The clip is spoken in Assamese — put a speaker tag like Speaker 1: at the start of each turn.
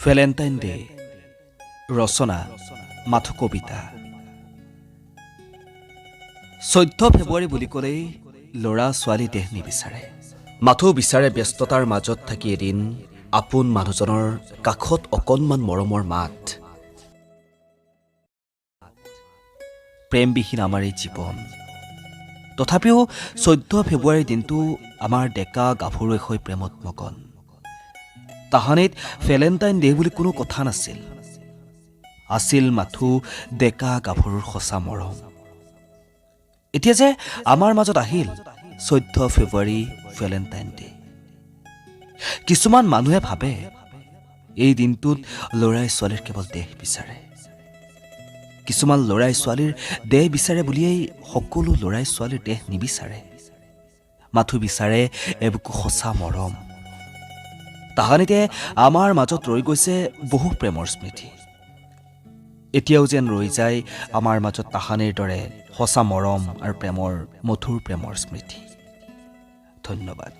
Speaker 1: ভেলেণ্টাইন ডে, ৰচনা মাথো কবিতা। 14 ফেব্ৰুৱাৰী বুলি ক'লেই ল'ৰা ছোৱালী দেহ নিবিচাৰে, মাথো বিচাৰে ব্যস্ততাৰ মাজত থাকি এদিন আপোন মানুহজনৰ কাষত অকণমান মৰমৰ মাত। প্ৰেমবিহীন আমাৰ এই জীৱন। তথাপিও 14 ফেব্ৰুৱাৰীৰ দিনটো আমাৰ ডেকা গাভৰুৱে হৈ প্ৰেমত মগন। তাহানিত ভেলেণ্টাইন ডে বুলি কোনো কথা নাছিল, আছিল মাথো ডেকা গাভৰুৰ সঁচা মৰম। এতিয়া যে আমাৰ মাজত আহিল 14 ফেব্ৰুৱাৰী ভেলেণ্টাইন ডে। কিছুমান মানুহে ভাবে এই দিনটোত ল'ৰাই ছোৱালীৰ কেৱল দেহ বিচাৰে। কিছুমান ল'ৰাই ছোৱালীৰ দেহ বিচাৰে বুলিয়েই সকলো ল'ৰাই ছোৱালীৰ দেহ নিবিচাৰে, মাথো বিচাৰে এবুকু সঁচা মৰম। তাহানিতে আমাৰ মাজত ৰৈ গৈছে বহু প্ৰেমৰ স্মৃতি, এতিয়াও যেন ৰৈ যায় আমাৰ মাজত তাহানিৰ দৰে সঁচা মৰম আৰু প্ৰেমৰ মধুৰ প্ৰেমৰ স্মৃতি। ধন্যবাদ।